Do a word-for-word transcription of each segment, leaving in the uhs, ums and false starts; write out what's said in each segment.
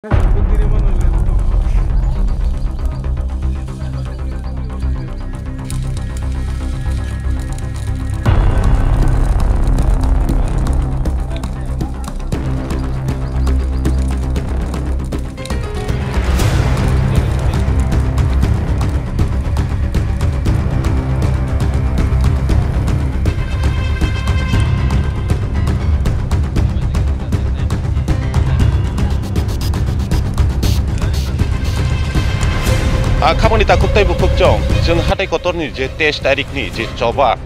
A khamani takhuk tei bukhuk chong, chwng hatai kotorni je teis tarikni je choba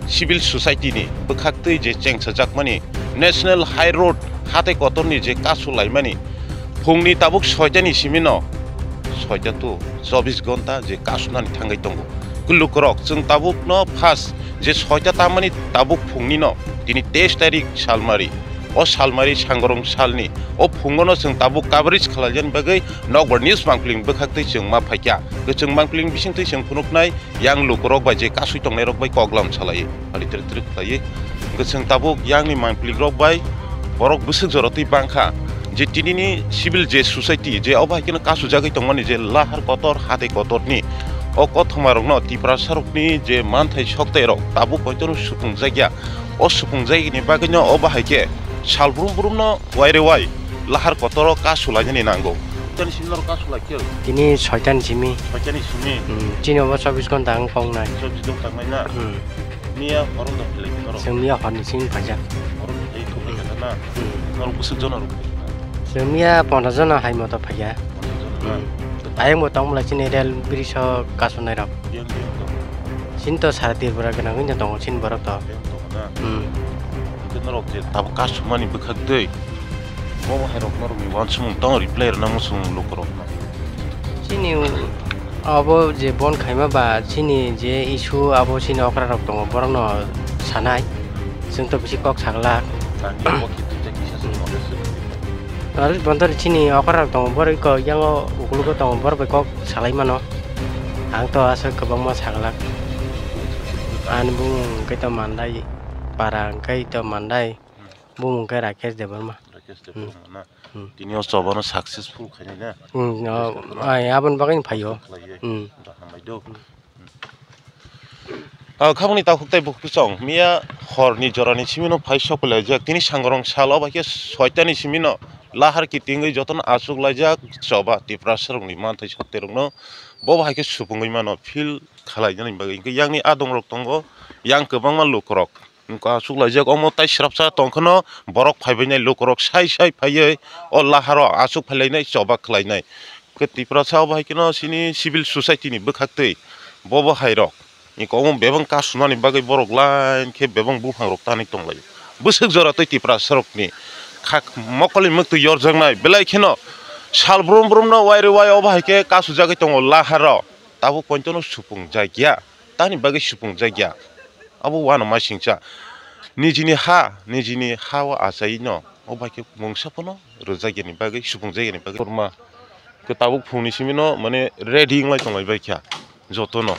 civil society ni bwkhaktwi je chengsajakmani National High Road hatai kotorni je kasu laimani phungni tabuk soitani simino soita to chobbish gonta je kasunani thangwi tongo. Kwlukrok chwng tabukno first je soita tamani tabuk phungnino tini teis tarik salmari. O salmari sangrong salni o phungono chwng tabuk coverage khlaijani bagwi nokbar news mangpling bwkhaktwi chwng ma phaikha. Kwchwng mangpling bisingtwi chwng phunuknai yang lukurok bai je kasui tongnairok bai koklam salai, ari trik trik khlaiwi. Kwchwng tabuk yangni mangplingrok bai borok bwswk jora twi bangkha je tinini civil je society je obo hai kheno kasujagwi tongmani je lahar kotor hatai kotorni o kothomarokno Tiprasarokni je manthai soktairok tabuk poitoro supungjakya. O supungjaini bagwino obo hai khe sal brum brumno waire wai lahar kotoro kasulainani nango. Tini simi norok kasulaikhe? Tini soitani simi. Soitani simi? Hmm, chini obo chobbish ghonta ang kongnai. Chobbish ghonta wngnai na? Hmm. Miya horo da philai khe norok? Chwng miya horni simi phaijak. Horo philai thok phai kha na? Hmm. Norok bwswk jona rok phai kha? Chwng miya ponchash jona hai moto phaikha. Ponchash jona na? Hmm. Ayang bo tong bwlai chini rel bridge o kasunai rok. Yang yang tong. Chini to sara Tripura gwnang wngya tongo chini borok to. Yang tong na? Hmm. Hwnkhe norok je tabuk kasumani bwkhak twi. Bo hai rok norok ni uansukmung tongo reply rwna muchung lukurok no. Chini abo je bon khaima ba chini je issue abo chini okra rok tongo borok no sanai. Chwng to bisi kok saglak. Nangya bo khe twijak kisa se Hmm. Congress se. Aro bontor chini okra rok tongo borok ko yango ukulugo tongo borok bai kok salai mano. Ang to aswk kwbangma saglak. Ani bumung hwnkhe to Mandai para hwnkhe to Mandai. Hmm. Bumung khe Rakesh Debbarma. Rakesh Hmm. Debbarma na? Hmm. Tini o choba no successful khainai na? Hmm, o, Rakesh Debbarma. Ai, aboni bagwi phaio. Khlaiwi. Hmm. Da hambai do. Hmm. Ah, khabangni takhuk tei bukhuk chong miya horni jorani simino phai sok laijak. Tini sangrong salo bai khe soitani simino lahar kitingwi jotono achuk laijak choba Tiprasarokni manthai sokterokno bo bai khe supungwi mano feel khlainani bagwi. Hwnkhe yakni adongrok tongo, yang kwbangma lukurok. Wngkha achuk laijak omo tai srapsa tongkheno borok phaibainai lukurok sai sai phaiwi o laharo achuk phailainai choba khlainai. Khe Tiprasa obo hai kheno chini civil society ni bwkhaktwi bobo hai rok wngkha omo bebak kasunani bagwi borok line khe bebak buphangrok tanwi tonglaio. Bwswk jora twi Tiprasa rokni khak mokolni mwktwi yorjaknai belai kheno sal brum brumno waire wai obo hai khe kasujagwi tongo laharo tabuk pointono supung jakya. Tani bagwi supung jakya. Abo uanama singcha. Nijini ha, nijini ha o achaino, o bai khe mungsa phano rwjakya ni bagwi, supung jakya ni bagwi. Korma khe tabuk phungni simino, mane, ready wnglai tonglai bai kha jotono.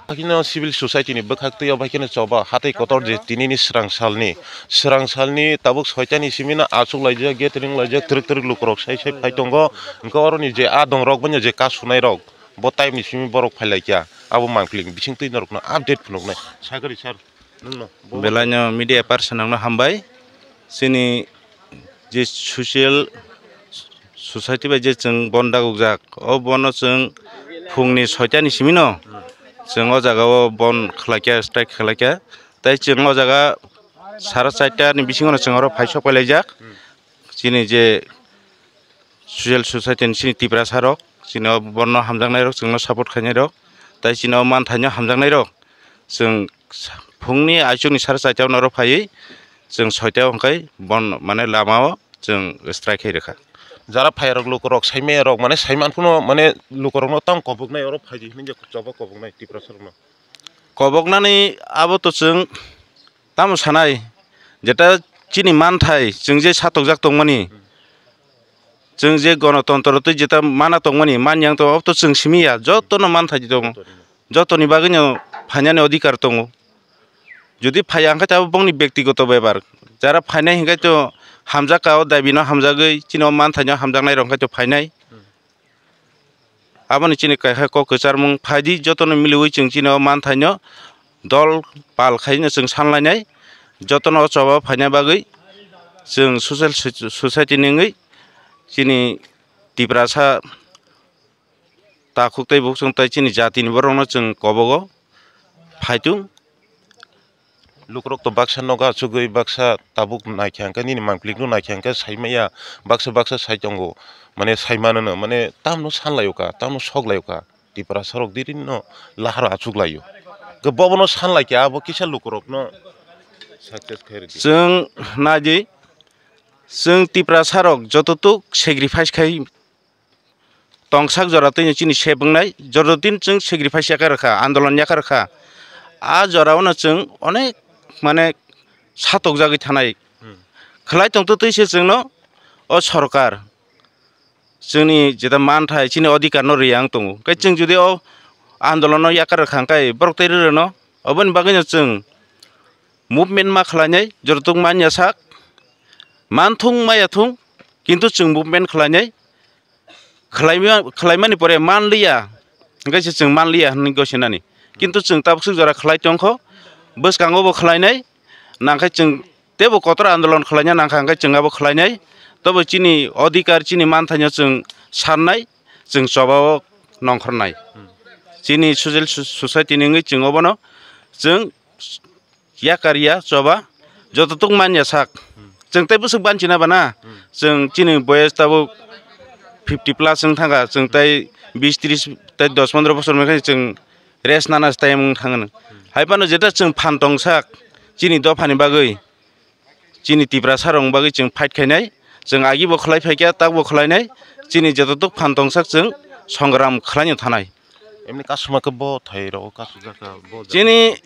Hakhe no civil society ni bwkhak twi o bai kheno choba, hatai kotor je tinini swrang salni, swrang salni tabuk soitani simino achuk laijak, gathering laijak, twrwk twrwk lukurok sai sai phai tongo. Hwnkhe oroni je adongrok, bini je kasunai rok, bo time ni simi borok phai lai kha, abo mangpili bising twi norok no update phunuk nai. Sagri sir, nwng no bo Belai no media person rok no hambai. Chini je social society bai je chwng bon daguk jak, o bon no chwng phung ni soita ni simi no chwng o jaga o bon khlai kha, strike khlai kha. Tai chwng o jaga sara charta ni bisingo no chwng oro phai sok pai lai jak. Chini je social society ni chini Tiprasa rok, chini o borno hamjaknai rok, chwngno support khainai rok, tai chini o manthaino hamjaknai rok, chwng phungni aichukni sara charta o norok phaiwi, chwng soita o hwnkhe bon mane lama o chwng strike khai rwkha. Jara phai rok lukurok saimaya rok mane saiman phano mane lukurokno tamo koboknai oro phaidi hinwi choba koboknai Tiprasa rokno. Koboknani abo to chwng tamo sanai, jeta chini manthai chwng je satokjak tongmani, chwng je gonotontro tei jeta mana tongmani, manyang tong, obo to chwng simi ya, jotono manthai tong, jotoni bagwino phainani odhikar tongo. Jodi phaiya hwnkhe abo bongni bektigoto bepar, jara phainai hwnkhe to hamjakha, o dabino hamjagwi chini o manthaino hamjaknairok khe to phainai. Aboni chini kaisa kok kwcharmung phaidi, jotono miliwi chwng chini o manthaino dol pal khaino chwng sanlainai, jotono o choba phaina bagwi chwng social so-, society ni wngwi chini Tiprasa takhuk tei bukhuk chwng tei chini jatini borokno chwng kobogo phaitung. Lukurok to baksa nogo achugwi, baksa tabuk naikha hwnkhe, nini mangplikno naikha hwnkhe saimaya, baksa baksa sai tongo, mane saimano no, mane tamno sanlaio ka, tamno soklaio ka, Tiprasa rok dirino lahar achuk laio. Hwnkhe bobono sanlaikha, abo kisa lukurokno success khairwdi. Chwng naidi, chwng Tiprasa rok jototuk sacrifice khai tongsak jora twi chini sep wngnai, joto din chwng sacrifice yakar kha, andolon yakar kha. A jora o no chwng onek mane satokjagwi thanai. Hmm. Khlai tongtwi twi se chwngno o sorkar chwngni jeta manthai chini odhikar no rwya wng tongo. Khe chwng jodi o andolon no yakar kha hwnkhe borok tei rwrwno oboni bagwi no chwng movement ma khlainai, joto manya sak manthung maya thung, kintu chwng movement khlainai. Khlaima-, khlaimani pore manliya, hwnkhe se chwng manliya hwnwi gosinani. Kintu chwng tabuk swk jora khlai tongkho, bwskango bo khlainai, nangkhe chwng teibo kotor andolon khlaina nangkha, hwnkhe chwng abo khlainai. Tobo chini odhikar, chini manthaino chwng sannai, chwng chobao nongkhornai. Chini social so-, society ni wngwi chwng obono chwng yakar ya choba joto tuk manya sak. Chwng tei bwswk banchina bana. Chwng chini boyes tabuk fifty plus wng thangkha, chwng tei bis tris tei dos pondro bosor wngkha chwng rest nana time wng thangno. Hai phano jeta chwng phan tongsak chini dophani bagwi, chini Tiprasa rok bagwi chwng fight khainai, chwng agi bo khlai phaikha, tak bo khlainai, chini joto tuk phan tongsak chwng songram khlaino thanai. Emni kasuma khe bo thai rok kasujak kha, bo jaga. Chini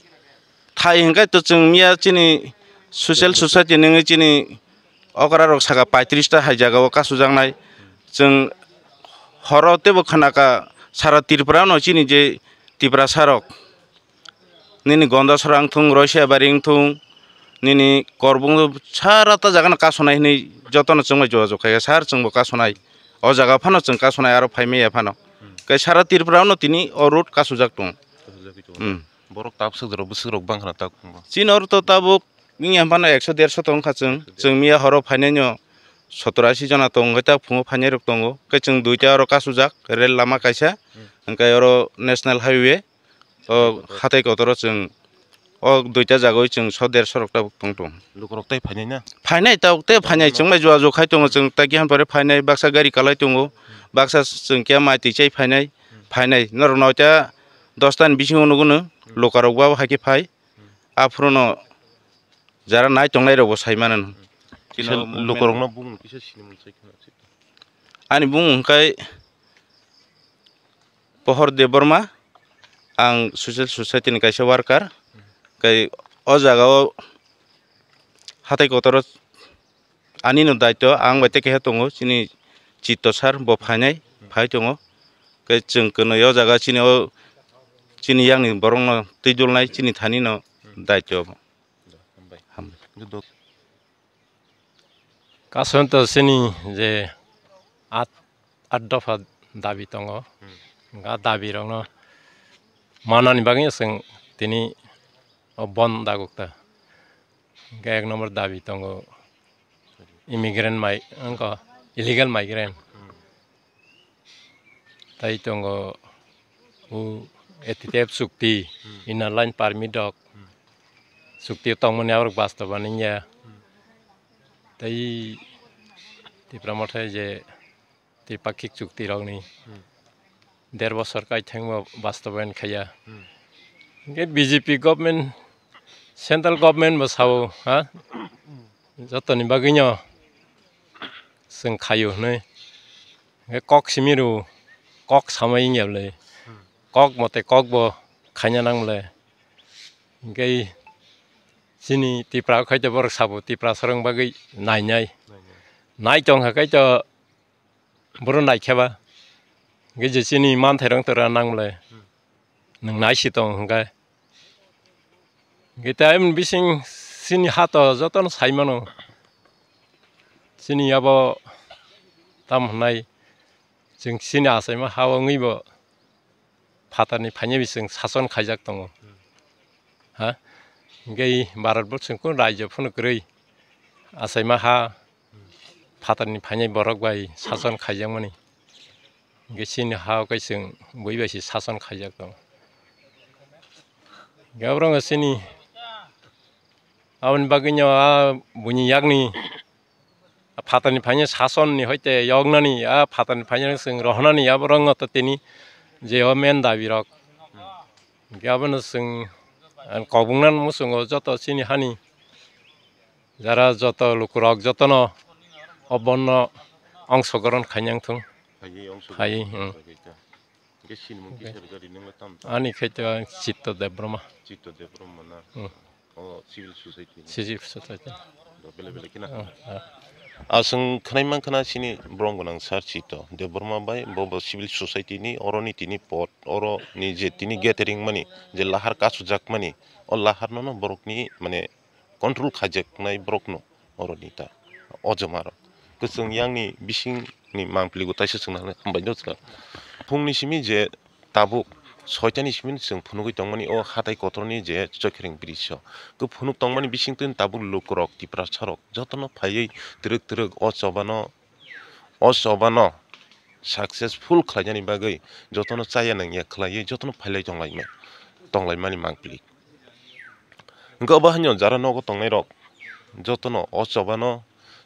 thai hwnkhe to chwng miya chini social society nungwi chini okra rok saka paitris ta hai jaga o kasujaknai. Chwng horo teibo khwnakha sara Tripura no chini je Tiprasa rok nini Gondasora wngthung, Roisabari wngthung, nini Korbung sara ta jaga no kasonai hinwi joto no chwng bai jogajog khaikha sir, chwng bo kasonai. O jaga phano chwng kasonai aro phai maya phano. Khe sara Tripura no tini o road kasujak tongo. Kasujagwi tongo. Hmm. Borok tabuk swk jorok bwswk rok bangkha na tabuk phungo. Chini oro to tabuk wngya phano ekso derso tongkha chwng. Chwng miya horo phainai no sottor ashi jona tongo, tak phungo phainai rok tongo. Khe chwng duita oro kasujak rel lama kaisa, hmm, hwnkhe oro national highway, o hatai kotoro chwng o duita jagao chwng so derso rok tabuk tong tong. Lukurok tai phainai na? Phainai tabuk tei phainai, hmm, chwng bai jua jua khai tongo, chwng tai kihan pore phainai, baksa gari kalai tongo, hmm, baksa chwng khe mai twi chai phainai, hmm, phainai. Norok noita dosta ni bisingo nugo no, hmm, lukurok bo hai khe phai. Hmm. Aphuru no jara nai tongnai rok bo sai mano. Kisa lukurok no bumung kisa sini mung sai khna. Ani bumung hwnkhe Pohor Debbarma, ang social society ni kaisa worker. Kai o jaga o hatai kotoro ani no daityo, ang bai tei keha tongo, chini Chitto sir, bo phainai, phai tongo. Kai chwng kwnwi o jaga chini o, chini yakni borok no twi dulnai, chini thani no daityo. Hambai. Hambai. Kasonto chini je at, at dopha dabi tongo. Hmm. Hwnkhe a dabi rokno manani bagwi chwng tini o bon dagukta. Hwnkhe ek number dabi tongo immigrant mai-, wngkha illegal migrant. Hmm. Tai tongo o A T T F chukti, hmm, inner line permit rok, hmm, chukti tongmani aborok bastobani ya. Hmm. Tai Tipra Motha je Tripakhik chukti rokni, hmm, der bosor kaithangbo bastobayan khaiya. Hmm. Hingke B J P government, central government bo sao, ha? Jotoni bagwino chwng khaio hinwi. Hingke kok simi rw, kok samai wngya bwle. Hmm. Kok mote kok bo khaina nang bwle. Hingke chini Tipra khai to borok sabo Tipra sorong bagwi nainai. Nainai. Nai tongkha khai to Boro naikhe ba, hingke je chini manthai rok tora nang le, hmm, nwng nai si tong hingke. Hingke tai bising chini ha to jotono sai mano. Chini abo tamo hwnai, chwng chini achaima ha wngwi bo phatarni phainai bai chwng sason khaijak tongo. Ha? Hwnkhe Bharat bo chwng kunu raijak phano kwrwi achaima ha phatarni phainai borok bai sason khaijakmani. Hwnkhe chini ha o khe chwng bui bai se sason khaijak tongo. Hwnkhe abo wngkha chini aboni bagwino a buini yakni phatarni phainai sasonni hoite yoknani, a phatarni phainai chwng rohornani abo wngkha tini je o main dabi rok. Hwnkhe abono chwng, ah, kobongnani muchungo joto chini hani jara joto lukurok jotono o bonno ongsogoron khainang thung. Phaiwi ongsogoron phaiwi, hmm. Hwnkhe sinimung kisa rwjadi nwngla tamo tamo? Ani khe to Chitto Debbarma. Chitto Debbarma na? Hmm. O civil society ni? Civil society. Bele bele khe na? Hmm, hmm. Aswng khwnai mankha na chini borom gwnang sir Chitto Debbarma bai bo bo civil society ni oroni tini pod, oroni je tini gathering mani, je lahar kasujak mani, o lahar no no borok ni mane control khaijaknai borokno oroni ta o joma rok. Kwchwng yakni bisingni mangpili bo taisa chwngno hambai no chwla. Phungni simi je tabuk soitani simi chwng phunugwi tongmani o hatai kotorni je Choikhireng bridge o. Khe phunuk tongmani bisingtwi tabuk lukurok Tiprasa rok jotono phaiwi twrwk twrwk o chobano, o chobano successful khlainani bagwi jotono chaya nangya khlaiwi jotono phailai tonglaimai, tonglaimani mangpili. Hwnkhe obo haino jara nogo tongnairok jotono o chobano,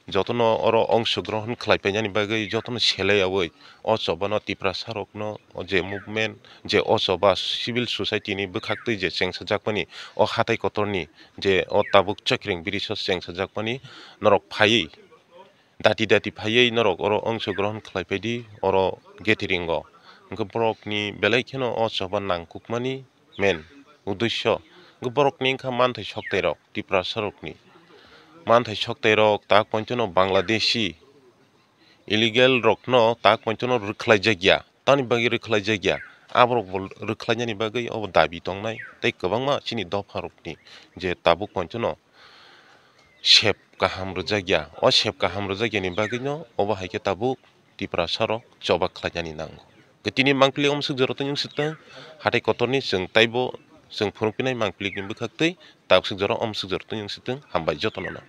jotono oro ongsogrohon khlaipainani bagwi jotono selaiyaui o chobano Tiprasa rokno o je movement, je o choba civil society ni bwkhaktwi je chengsajakmani, o hatai kotorni je o tabuk Choikhireng bridge o chengsajakmani norok phaiwi dati dati phaiwi norok oro ongsogrohon khlaipaidi oro gathering o. Hwnkhe borokni belai kheno o choba nangkukmani main uddesyo hwnkhe borokni wngkha manthai soktairok, Tiprasa rokni manthai soktairok tak pointono Bangladeshi illegal rokno tak pointono rwkhlaijakya. Tamni bagwi rwkhlaijakya? Aborok bo rwkhlainani bagwi obo dabi tongnai tei kwbangma chini dopharokni je tabuk pointono sep kaham rwjakya. O sep kaham rwjakyani bagwino obo hai khe tabuk Tiprasa rok choba khlainani nango. Tini mangpili omswk jora twi wngswk tong, hatai kotorni chwng taibo chwng phunukpinai mangpilikni bwkhaktwi takswk jora omswk jora twi wngswk tong, hambai jotono no.